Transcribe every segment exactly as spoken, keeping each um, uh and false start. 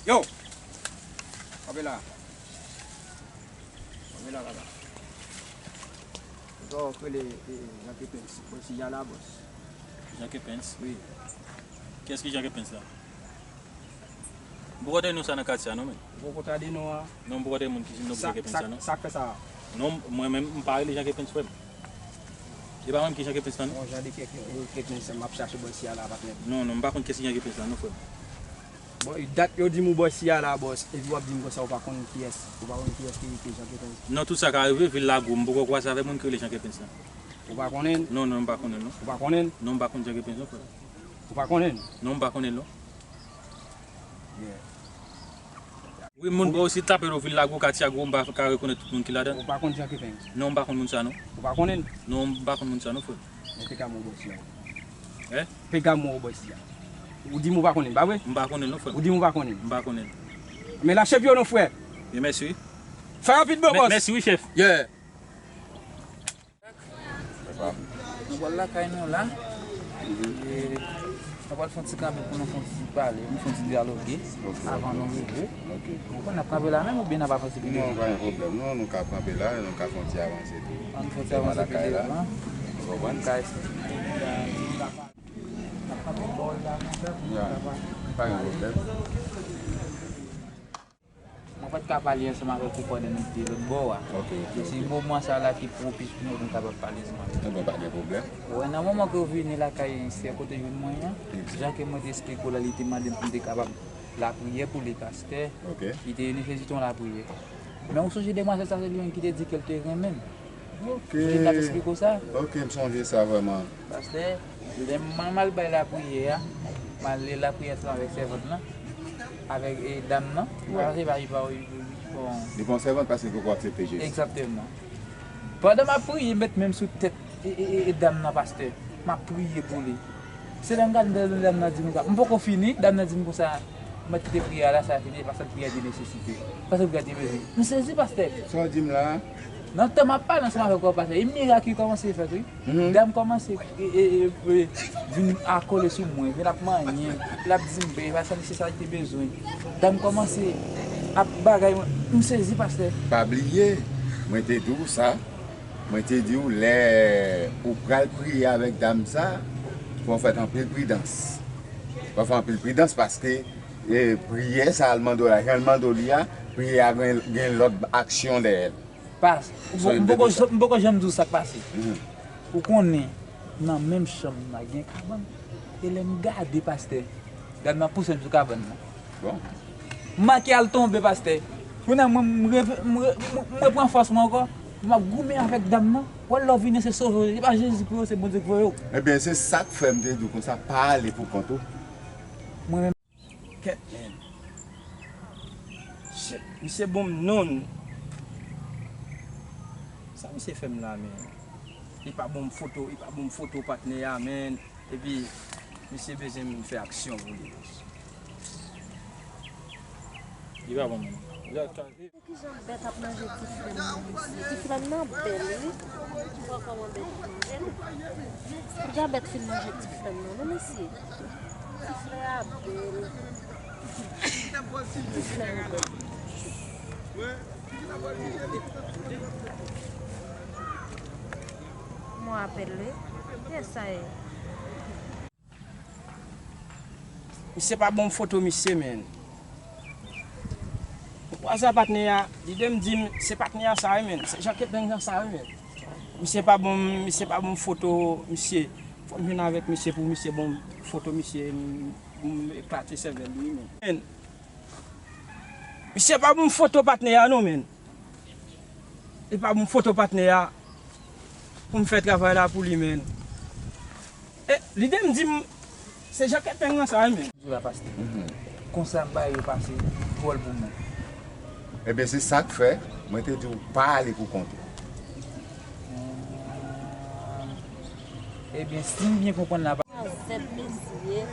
Yo! Kanpe la. Kanpe la, papa. Sa w rele, e, Jean Kepens, bòs Yala, bòs. Jean Kepens? Wi. Kiyès ki Jean Kepens la? M poko tande non sa nan katye a non, men. Ou poko tande non a? Non, m poko tande moun ki non Jean Kepens la non. Sa k fè sa? Non, mwen menm, m pa rele Jean Kepens, frè m. E pa mwen ki Jean Kepens la non. Yon jan de kèk, kèk, kèk, men se m ap chache bòs Yala, patnè. Non, non, m pa konn kiyès ki Jean Kepens la non, frè m. Bon, e dat yo di m ou bòs Yala, bòs, epi w ap di m konsa ou pa konn kiyès, ou pa konn kiyès ki, ki Jean Kepens. Non, tout sa ka rive, vil la gwo, m poko kwaze avèk moun ki rele Jean Kepens la. Ou pa konnen l? Non, non, m pa konnen l non. Ou pa konnen l? Non, m pa konn Jean Kepens non, frè. Ou pa konnen l? Non, m pa konnen l non. Yeah. Wi, moun pa osi tape nan vil la gwo, katye a gwo, m pa ka rekonèt tout moun ki ladan. Ou pa konn Jean Kepens? Non, m pa konn moun sa non. Ou pa konnen l? Non, m pa konn moun sa non, frè. Men pika mwen bòs la. Hein? Pika mwen bòs la. Ou di m ou pa konnen l, pa vre? M pa konnen l non, frè. Ou di m ou pa konnen l. M pa konnen l. Men lache pye w non, frè. Byen, mèsi wi. Fè rapid bò bòs. Mèsi wi, chèf. Yeah. Nou pral lakay nou la. E, nou pral fè yon ti kanpe pou nou fè yon ti pale, nou fè yon ti dyaloge avan nou rive. Ou konn n ap kanpe la menm oubyen n ap avanse pi devan? Non, pa gen pwoblèm non, nou ka kanpe la, nou ka fè yon ti avanse tou. Ann fè yon ti avanse pi devan. Ou konprann? Kay. N ap kanpe bò la konsa pou nou kapab. Pa gen pwoblèm. Mwen pa t ka pale ansanm avèk ou pandan nou te lòt bò a. Ok, ok, ok. E se moman sa la ki pwopis pou nou, pou nou kapab pale ansanm avèk ou. Enben, pa gen pwoblèm. Ou wè, nan moman ke w vini lakay sè kote jwenn mwen an, jan ke mwen te esplike w la, li te mande m pou m te kapab lapriyè pou li, pastè. Ok. Li te nesesite yon lapriyè. Men ou sonje demwazèl sa, se li menm ki te di ke l te renmen m. Ok. Ou sonje m t ap esplike w sa? Ok, m sonje sa vrèman. Pastè, lè m al bay lapriyè a, m al li lapriyè ansanm avèk sèvant lan, avèk, e, dam nan. Wi. Pastè pa, li pa, li, li, bon. Li pa yon sèvant paske li poko aksepte Jezi. Egzakteman. Pandan m ap priye, m met men m sou tèt, e, e, e, e dam nan, pastè. M ap priye pou li. Se lè m gade dam nan di m konsa, m poko fini, dam nan di m konsa, mèt kite priyè a la, sa fini, pastè, priyè de nesesite. Pastè, priyè de bezwen. M sezi, pastè. Sa w di m la a? Nan tan m ap pale ansanm avèk ou, pastè, e mirak ki kòmanse fèt, wi. Mhm. Dam kòmanse, e, e, e, e, vin akole sou mwen, vin ap manyen, l ap di m, ben, pastè, misye sa li te bezwen. Dam kòmanse ap bagay, m sezi, pastè. Pa bliye, mwen te di w sa. Mwen te di w, lè ou pral priye avèk dam sa, fò w fè anpil pridans. Fò w fè anpil pridans paske, e, priyè sa l mande w la, jan l mande w li a, priyè a gen, gen lòt aksyon dèyè l. Pas, m poko, m poko janm di w sa k pase. Mhm. Ou konnen, nan menm chanm nan gen kabann. E lè m gade pastè, dam nan pouse m sou kabann nan. Bon. M manke al tonbe, pastè. Kounye a, mwen, m reve-, m re-, m, m repran fòs mwen ankò. M ap goumen avèk dam nan. Ou wè lè w vini, se sove w. Se pa Jezi ki voye w, se Bondye ki voye w. Ebyen, se sa k fè m te di w konsa, pa ale pou kont ou. Mwen menm. Kèt, men. Shit, misye ban m non. Sa misye fè m la, men? Li pa ban m foto, li pa ban m foto patnè a, men. Epi, misye bezwen m fè aksyon pou li. Li pa bon moun. Kijan bèt ap manje ti flè m nan, mesye? Ti flè m nan bèl, wi. Ou wè kòman bèt ap manje l? Kijan bèt fin manje ti flè m nan, non, mesye? Ti flè a bèl. Ti flè a bèl. Mwen apèl li. Kiyès sa ye? Misye pa ban m foto misye, men. Ou kwaze a patnè a, li de m di m, se patnè a sa, wi, men. Se Jean Kepens sa, wi, men. Misye pa ban m, misye pa ban m foto misye. Fò m jwenn avèk misye pou misye ban m foto misye, m, m eklate sèvèl li, wi, men. Men. Misye pa ban m foto patnè a, non, men. Li pa ban m foto patnè a pou m fè travay la pou li, men. E, li de m di m, se Jean Kepens sa, wi, men. Di la, pastè. Mhm. Konsa bagay yo pase dwòl pou mwen. Ebyen, se sa k fè mwen te di w pa ale pou kont ou. Ebyen, si m byen konprann la, pa... Zèt, mesye.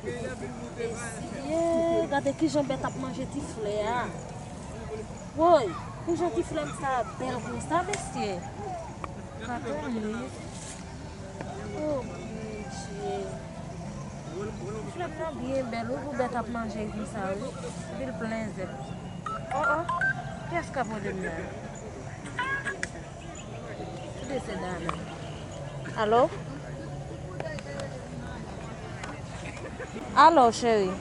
Mesye, gade kijan bèt ap manje ti flè a. Woy, kijan ti flè m sa bèl konsa, mesye. Gade li. Oh. Sa byen bèl wi pou bèt ap manje konsa wi. Epi l plen zèb. Oh oh, kiyès k ap rele m la? Tande se Dana. Alo? Alo, cheri.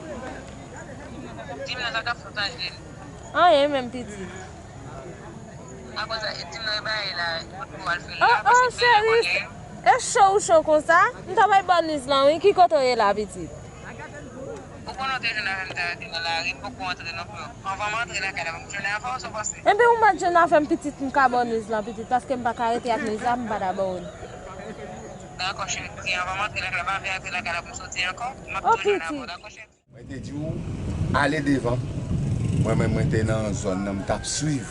Di m nan, sa k ap fèt, Angeline? Anyen menm, pitit. Akoz, di m nan, e bagay la, ou al fè l la, oh oh, paske cheri, e cho ou cho konsa? M travay bòniz lan wi, ki kote w ye la, pitit? Ou konnen w te jwenn avè m talè nan lari, m poko antre non frè. Anvan m antre lakay la, m jwenn avè w, sa w panse? Enben, ou mèt jwenn avè m pitit, m ka ba w niz lan pitit, paske m pa ka rete ak niz la, m pa ta ba w li. Dakò, cheri, anvan m antre lakay la, pa vle antre lakay la pou m soti ankò. M ap tou jwenn avè w, dakò, cheri? Mwen te di w, ale devan. Mwen menm, mwen te nan zòn nan, m t ap swiv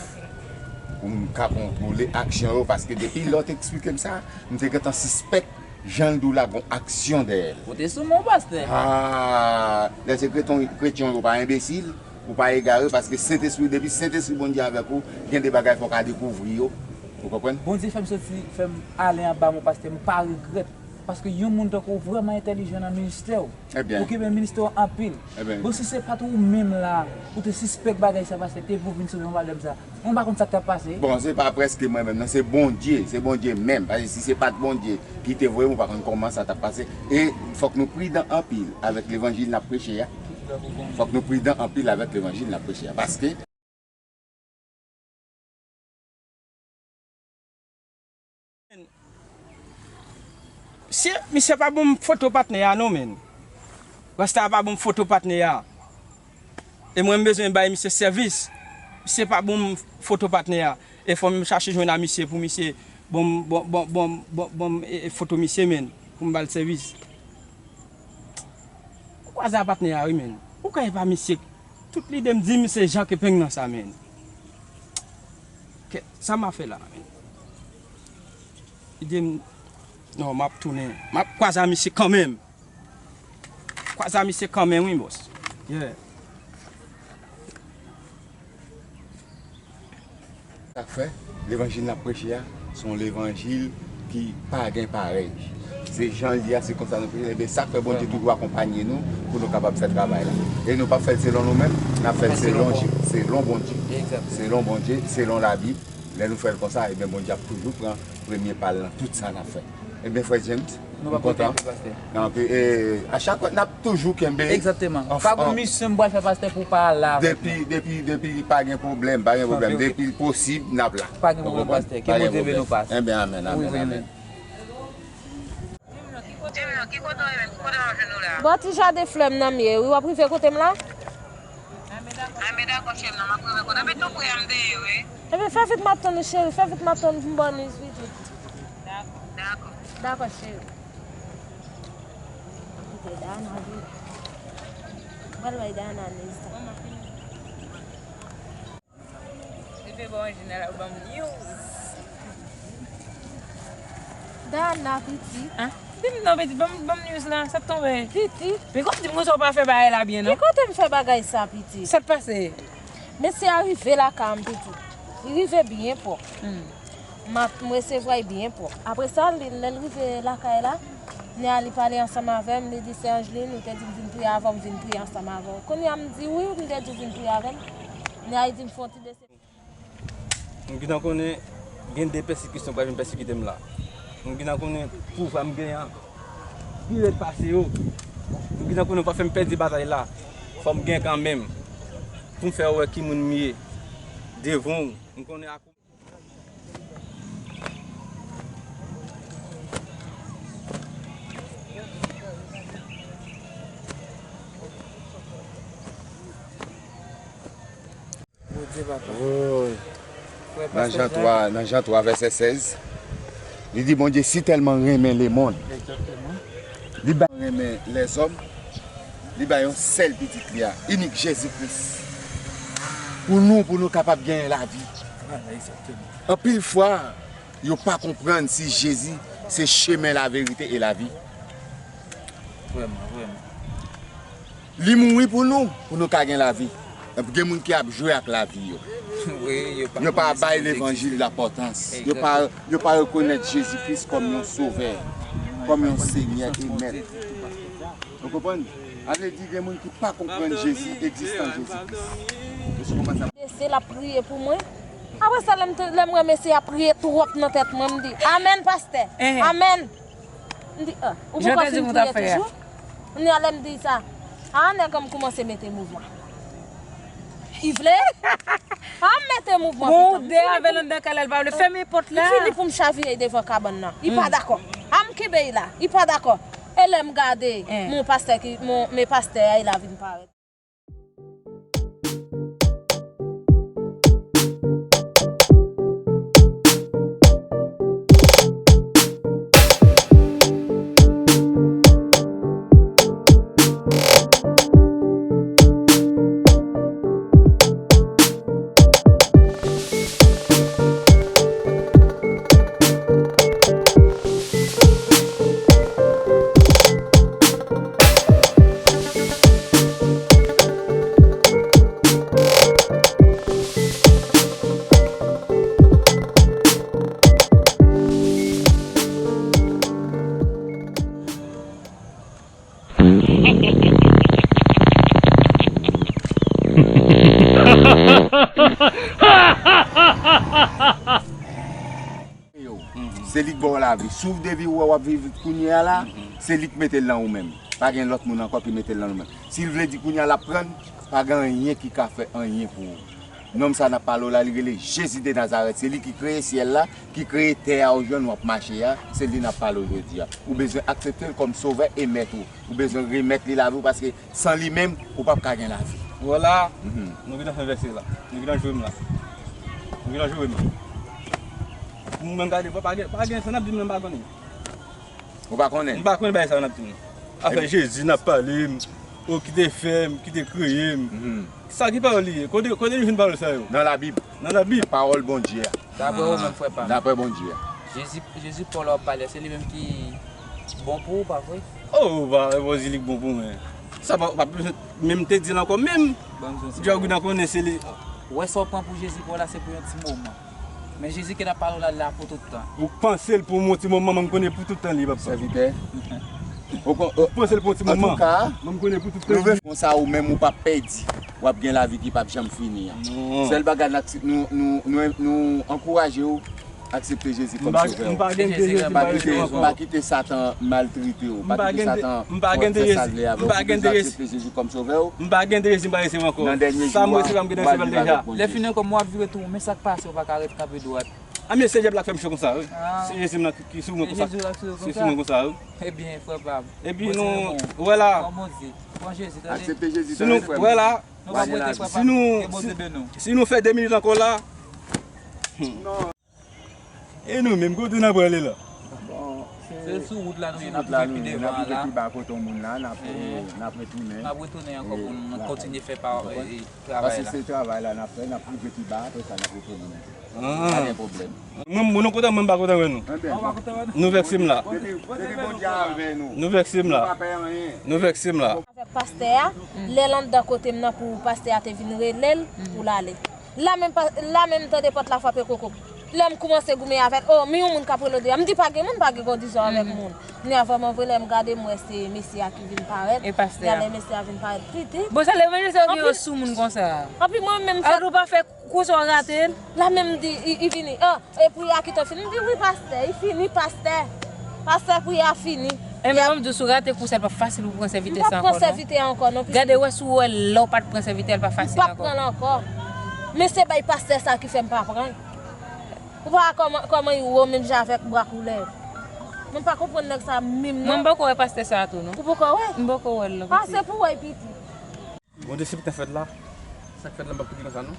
pou m ka kontwole aksyon yo, paske depi lè w te eksplike m sa, m te gentan sispèk jan l di w la gon aksyon dèyè l. Ou te sou men w, pastè. Ah, lè se kretyon, kretyon yo pa enbesil, ou pa egare, paske Sentespri, depi Sentespri Bondye avèk ou, gen de bagay fò w ka dekouvri yo. Ou konprann? Bondye fè m soti, fè m ale anba men w, pastè, m pa regrèt. Paske yon moun tankou w vrèman entèlijan nan ministè w. Ebyen. Ou kenbe ministè w anpil. Ebyen. Bon, si se pa t ou menm la, ou te sispèk bagay sa, pastè, te pou vin sou men w avè m sa. Mwen pa konn sa k t ap pase. Bon, se pa prèske mwen menm, non, se Bondye, se Bondye menm. Paske si se pa t Bondye ki te voye m, ou pa konn kòman sa t ap pase. E fòk nou pridan anpil avèk levanjil n ap preche a. Fòk nou pridan anpil avèk levanjil n ap preche a. Paske Misye, misye pa ban m foto patnè a non, menn. Rasta a pa ban m foto patnè a. E mwen m bezwen bay misye sèvis. Misye pa ban m foto patnè a. E fò m chache jwenn a misye pou misye ban m, ban, ban, ban, ban, ban m, e, e, foto misye, menn, pou m ba l sèvis. Ou kwaze a patnè a wi, menn. Ou ka epa misye. Tout lide m di m se Jan Kepeng nan sa, menn. Kèt, sa m a fè la, menn? Lide m, non, m ap tounen. M ap kwaze a misye kanmenm. Kwaze a misye kanmenm, wi, bòs. Yeah. Sa k fè, levanjil n ap preche a, se yon levanjil ki pa gen parèy. Se jan l ye a, se konsa nou preche. Ebyen, sa k fè Bondye toujou akonpanye nou pou nou kapab fè travay la. E nou p ap fè l selon nou menm, n ap fè l selon, selon Bondye. Egzakteman. Selon Bondye, selon Labib. Lè nou fè l konsa, ebyen, Bondye ap toujou pran premye pa l nan tout sa n ap fè. Ebyen, frè James, nou pa kontan. Anpil, e, a chak fwa, n ap toujou kenbe. Egzakteman. Pa gon misyon m pral fè, pastè, pou pa la avèk mwen. Depi, depi, depi pa gen pwoblèm, pa gen pwoblèm. Depi l posib, n ap la. Pa gen pwoblèm, pastè. Ke Bondye beni w, pastè. Ebyen, amèn, amèn, amèn. Bon, ti jaden flè m nan m ye wi, w ap rive kote m la? Ebyen, fè vit, m ap tann ou, cheri, fè vit, m ap tann ou pou m ba w niz, wi, pitit. Dakò, cheri. Kite Dana vini. Mwen bay Dana niz la. Li fè bon an jeneral ban m news. Dana, pitit. Ah, di m non, pitit, ban m, ban m news la, sa t tonbe. Pitit. Men kòm di m konsa w pa fè bagay la byen, non? Ki kote m fè bagay sa, pitit? Sa t pase? Mesye a rive lakay m, pitit. Li rive byen pwòp. Hmm. M ap, m resevwa l byen pwòp. Apre sa, li, lè l rive lakay la, kounye a li pale ansanm avè m, li di, "Sè Angeline, ou te di m vin priye avè w, m vin priye ansanm avè w." Kounye a m di, "Wi, m te di w vin priye avè m." Kounye a li di m, "Fè yon ti desepsyon." M gentan konnen gen de pèsekisyon k pral vin pèsekite m la. M gentan konnen pouvwa m genyen an pi rèd pase yo. M gentan konnen w pa fè m pèdi batay la. Fò m gen kanmenm. Pou m fè w wè ki moun m ye. Devan w, m konnen ak Bondye, papa. Woy. Nan Jan twa, nan Jan twa, vèsè sèz, li di, Bondye si tèlman renmen lemonn, li bay, renmen lèzòm, li bay yon sèl pitit li a, inik Jezi Kris, pou nou, pou nou kapab genyen lavi. Anpil fwa, yo pa konprann si Jezi se chemen, laverite e lavi. Vrèman, vrèman. Li mouri pou nou, pou nou ka gen lavi. Gen moun ki ap jwe ak lavi yo. Wi, yo pa bay levanjil lapòtans. Yo pa, yo pa rekonèt Jezi Kris kòm yon sovè, kòm yon Senyè e Mèt. Ou konprann? Sa vle di gen moun ki pa konprann Jezi, egzistans Jezi Kris. Mesye konprann sa? Mesye l ap priye pou mwen. Apre sa, lè m te- lè m wè mesye a priye twòp nan tèt mwen, m di, "Amèn, pastè. Amèn." M di, "Ah, ou poko fin priye toujou?" Kounye a lè m di sa, ah, nèg an m koumanse mete mouvman. I vle? Ah, m mete mouvman. Bon, pito. Ou de avè l anndan kay la, l pa vle fèmen pòt la. Li fini pou m chavire devan kabann nan. Li pa dakò. Ah, m kenbe l la. Li pa dakò. E lè m gade, mon pastè ki, mon, men pastè a, li la vin parèt. Se li k ba w lavi. Souf de vi ou wè w ap viv kounye a la, se li k mete l nan ou menm. Pa gen lòt moun ankò ki mete l nan ou menm. Si l vle di kounye a l ap prann, pa gen anyen ki ka fè anyen pou ou. Nonm sa n ap pale w la, li rele Jezi de Nazarèt. Se li ki kreye syèl la, ki kreye tè a ou jwenn w ap mache a. Se li n ap pale w jodi a. Ou bezwen aksepte l kòm sovè e mèt ou. Ou bezwen remèt li lavi w paske san li menm, ou p ap ka gen lavi. Vwala, nou gentan fè vèse la. Nou gentan joure m la. Nou gentan joure m la. Pou mwen menm gade, pa gen, pa gen sa n ap di m nan, m pa konnen. Ou pa konnen? M pa konnen bagay sa yo n ap di m nan. Afè Jezi n ap pale m, ou ki te fè m, ki te kreye m. Sa ki pawòl li ye? Kote, kote nou jwenn pawòl sa yo? Nan Labib. Nan Labib. Pawòl Bondye a. Daprè ou menm, frè pa m. Daprè Bondye a. Jezi, Jezi Pòl w ap pale, se li menm ki bon pou ou, pa vre? Oh, pa, pa di li k bon pou mwen. Sa pa, pa menm te di l ankò menm. Djòg nan konnen se li. Wè sa w pran pou Jezi Pòl la, se pou yon ti moman. Men Jezi ke n ap pale w la, li la pou tout tan. Ou panse l pou yon ti moman, men m konnen pou tout tan li, papa. Sèvitè. Ou kon-, ou panse l pou yon ti moman. Antouka, men m konnen pou tout tan li. Konsa ou menm ou p ap pèdi. W ap gen lavi ki p ap janm fini an. Non. Sèl bagay n ak-, nou, nou, nou, nou ankouraje w, aksepte Jezi kòm sovè w. M pa gen de Jezi, m pa resevwa ankò. Pa kite Satan maltrete w. Pa kite Satan fè sa l vle avè w. Si w bezwen aksepte Jezi kòm sovè w, nan dènye jou a, w a viv avèk Bondye. Lè fini ankò, mwen ap vire tou, men sa k pase, w pa ka ret kanpe dwat. A, men se dyab la k fè m cho konsa, wi. Se Jezi m nan ki, ki sou mwen konsa. Se Jezi la ki sou mwen konsa, wi. Ebyen, frè pa m. Epi nou, wè la. Pran Bondye. Pran Jezi, tande. Aksepte Jezi, tande, frè m. Wè la. Nou p ap rete, frè pa m. Si nou, si nou fè de minit ankò la. E nou menm, kote n ap prale la? Bon, se sou wout la nou ye, n ap rive pi devan la. N ap rive pi ba kote yon moun la, n ap, n ap retounen. N ap retounen ankò pou nou kontinye fè pa, e, travay la. Paske se travay la n ap fè, n ap rive pi ba, apre sa n ap retounen. Pa gen pwoblèm. Mwen, mwen, nou kontan, mwen pa kontan wè nou. Nou vèkse m la. Depi, depi Bondye avè nou. Nou vèkse m la. Nou pa pè anyen. Nou vèkse m la. Avèk pastè a, lè l anndan kote m nan pou pastè a te vin rele l pou l ale. La menm pa, la menm m tande pòt la frape kokok. Lè m koumanse goumen avè l, o, men yon moun k ap rele w deyò. M di pa gen moun, pa gen kondisyon avèk moun. Kounye a vrèman vre, lè m gade, m wè se mesye a ki vin parèt. E pastè a. Lè mesye a vin parèt, piti. Bon, sa levanjil sa yo gen yo sou moun konsa. Anpi mwen menm, sa tou pa fè kou sa w rate l. La menm m di, i, i vini. Ah, e priyè a kite w fini. M di, wi, pastè, i fini, pastè. Pastè, priyè a fini. E men, m di w, si w rate kou sa, l p ap fasil pou w pran sèvitè sa ankò, non. M p ap pran sèvitè ankò, non, piti. Gade, wè, si w wè lè w pa t pran sèvitè, l pa fasil ankò, non. M p ap pran l ankò. Men se bay pastè sa ki fè m pa pran l. Ou pa wè kòman, kòman yo menm jan avèk bra koulèv. Mwen pa konprann nèg sa menm, non. Mwen m poko wè pastè sa tou, non. Ou poko wè? M poko wè l, non, piti. Pase pou wè, piti. Bon, de se ki t ap fèt la, sa k fèt la, m p ap piti konsa, non.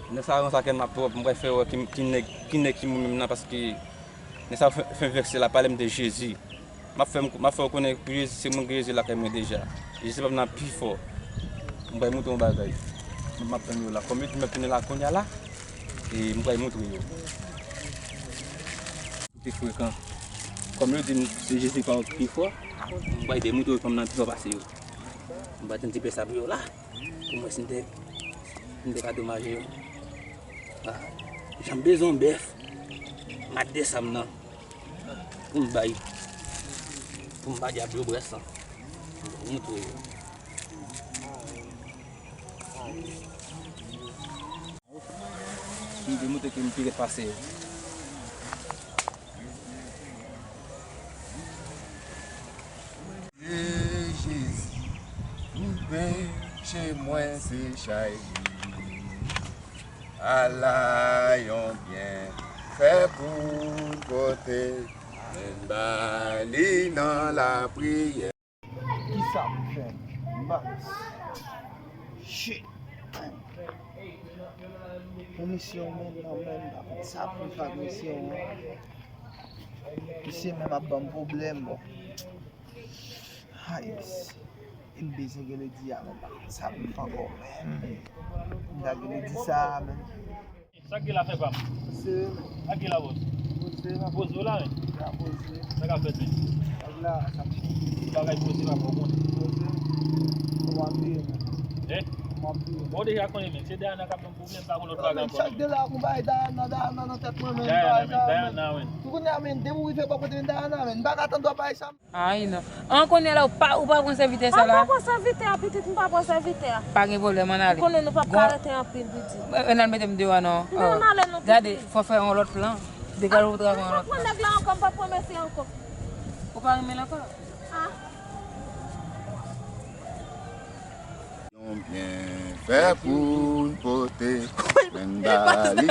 Nèg sa ranse ak m ap twòp, m pral fè wè ki, ki nèg, ki nèg ki mwen menm nan, paske nèg sa fè, fè vèkse la, pale m de Jezi. M ap fè m, m ap fè w konnen pou Jezi, se mwen ki Jezi lakay mwen deja. Jezi pa m nan pi fò. M pral montre w yon bagay. M ap tann yo la. Kòm yo di m ap tounen la kounye a la, e m pral montre yo. Te frekan. Kòm yo di m se Jezi pa m ki pi fò, m pral demontre yo kòm m nan pi fò pase yo. M pral tann ti pè sa pou yo la. Pou m wè si m te, si m te ka domaje yo. Ah, jan m bezwen yon bèf, m ap desann nan. Pou m bay, pou m ba dyab yo brès lan. Montre yo. M demontre ke m pi rèd pase yo. E Jezi, pou peche mwen se chay li. Ala yon byen fè pou l pote, men ba li nan lapriyè. Kisa pou fè? Mas. Shit. Yon misyon, men, non, men, m pa konn sa pou m fè ak misyon an. Misye menm ap ban m pwoblèm, bon. Ayes. E m bezwen gen ledi a, men, m pa konn sa pou m fè ankò, men. M ta gen ledi sa a, men. Sa k gen la fè pa m? Poze. Sa k gen la bòs? Poze la. Poze w la, men. La poze. Sa k ap fèt, men? Nèg la, sa k fèt? Ti bagay poze la, pa w konnen. Poze. Kòman ap vire, men? Eh? Kòman ap vire? Bon, deja konnen, men. Se Dayana k ap ban m pwoblèm, pa gon lòt bagay ankò, non, men. Chak de la, gon bagay Dayana, Dayana nan tèt mwen, men. Dayana, men. Dayana, men. Pou kounye a, men, depi w rive bò kote m, Dayana, men. M pa ka tann w ap bay sa. Ay, non. An, kounye a la, ou pa, ou pa pran sèvitè sa la? An, pa pran sèvitè a, pitit, m pa pran sèvitè a. Pa gen pwoblèm, ann ale. Ou konnen nou p ap ka rete anpil, pitit. Ann al mete m deyò a, non. Men ann ale, non, pitit. Gade, fò fè yon lòt plan. Degaj ou travay yon lòt plan. M p ap pran nèg la ankò, m p ap pran mesye ankò. Ou pa renmen l ankò? Ah. Yon byen fè pou n pote, men ba li.